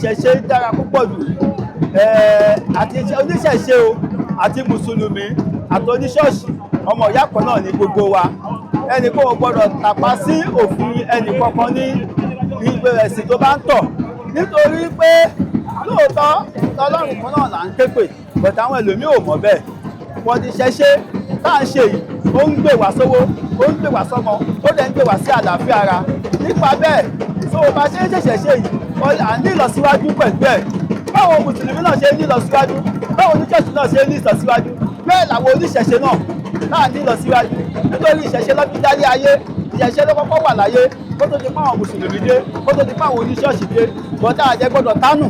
Ìṣẹ̀ṣe dára púpọ̀ jù. Àti oníṣẹ̀ṣe o, àti mùsùlùmí, àti oníṣọ́ọ̀ṣì, ọmọ ìyá kan náà ní gbogbo wa. Ẹnì kan ò gbọ́dọ̀ tàpá sí òfin ẹnì kankan ní ìgbé ẹ̀sìn tó bá ń tọ̀, nítorí pé lóòótọ́ Ọlọ́run kan náà là ń ké pè, but àwọn ẹlòmíì ò mọ̀ bẹ́ẹ̀. Wọ́n ti ṣẹ̀ṣe tá à ń ṣe yìí, ó ń gbè wá sówó, ó ń gbè wá sọ́mọ, ó dẹ̀ ń gbè wá sí àlàáfíà ara. Nípa bẹ́ẹ̀ tó o bá ṣe ń ṣẹ̀ṣẹ̀ ṣe yìí, à ń ní ìlọsíwájú pẹ̀lú ẹ̀. Báwo mùsùlùmí náà ṣe ń ní ìlọsíwájú, báwo oníṣọ́ọ̀ṣì náà ṣe ń ní ìlọsíwájú, bẹ́ẹ̀ làwọn oníṣẹ̀ṣe náà náà ní ìlọsíwájú, nítorí ìṣẹ̀ṣe ló fi dálé ayé. Ìṣẹ̀ṣe ló kọ́kọ́ wà láyé kó tó di pé àwọn mùsùlùmí dé, kó tó di pé àwọn oníṣọ́ọ̀ṣì dé. Bọ́tà àjẹ́ gbọ́dọ̀ tánù,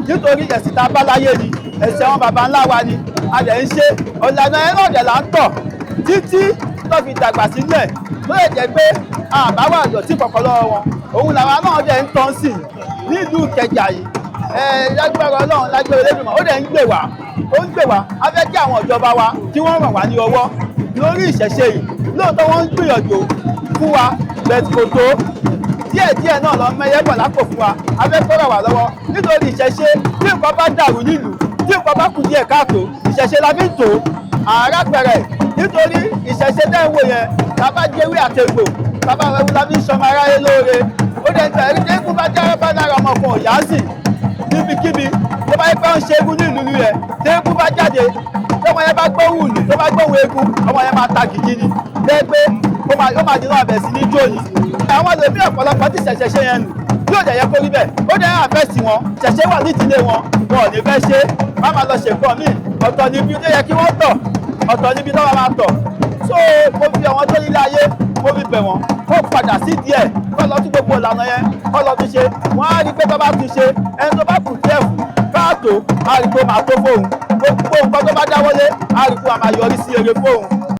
nítorí ẹ̀sìn tá a bá láyé ni, ẹ̀sìn àwọn baba ńlá wa ni a dẹ̀ ń ṣe. Ọ̀làna ẹ̀ náà dẹ̀ là ń tọ̀ títí tó fi dàgbà sílẹ̀, tó lè jẹ́ pé àbáwá àdọ̀tí kọ̀ọ̀kan lọ́wọ́ wọn, òun làwa náà dẹ̀ ń tán sí nílùú Ìkẹjà yìí. Lágbára Ọlọ́run, lágbára Elédùmarè, ó dẹ̀ ń gbè wá, ó ń gbè wá. A fẹ́ kí àwọn ìjọba wa kí wọ́n ràn wá ní ọwọ́ lórí ìṣẹ̀ṣe yìí. Lóòótọ́ wọ́n ń gbìyànjú fún wa, bẹ́ẹ̀ kò tó. Díẹ̀ díẹ̀ náà lọ mẹ́yẹ bọ̀ lápò fún wa. A fẹ́ kó ràn wá lọ́wọ́ nítorí ìṣẹ̀ṣe. Tí nǹkan bá dàrú nílùú, tí nǹkan bá kù díẹ̀ káàtó, ìṣẹ̀ṣe la fi ń tò ààrẹ pẹ̀rẹ̀, nítorí ìṣẹ̀ṣe tẹ́ ń wò yẹn, tàbá jẹ́wé àtegbò, tàbá ẹwu la fi ń sọmọ aráyé lóore. Ó dẹ̀ ń tẹ̀ ẹ̀rí tẹ́kùn bá jẹ́ bá lára ọmọkùnrin òyà sì níbikíbi tó bá yẹ pé ń ṣe eégún ní ìlú yẹn, tẹ́kùn bá jáde, tọ́mọ yẹn bá gbóhùn ìlú, tó bá gbóhùn eégún, ọmọ yẹn máa ta gìgì ni lẹ́ẹ̀ pé ó máa dín náà bẹ̀ sí ní jó ni. Àwọn ẹlòmíì, ọ̀pọ̀lọpọ̀ ti ṣẹ̀ṣẹ̀ ṣe yẹn nù, yóò dẹ̀ yẹ kó rí bẹ́ẹ̀. Ó dẹ̀ àfẹ́ sí wọn, ṣẹ̀ṣẹ̀ wà nídìílé wọn, wọn ò ní fẹ́ ṣe. Wọ́n máa lọ ṣe nǹkan míì. Ọ̀tọ̀ níbi tó yẹ kí wọ́n tọ̀, ọ̀tọ̀ níbi tó máa tọ̀. So mo fi àwọn tó nílé ayé, mo fi bẹ̀ wọ́n kó padà sí díẹ̀, kó lọ tún gbogbo ìlànà yẹn, kó lọ tún ṣe. Wọ́n á rí pé tó bá tún ṣe, ẹni tó bá kù díẹ̀ fún káàtó, á rí pé ó máa tó fóun. Gbogbo nǹkan tó bá dáwọ́lé, á rí pé ó máa yọrí sí ere fóun.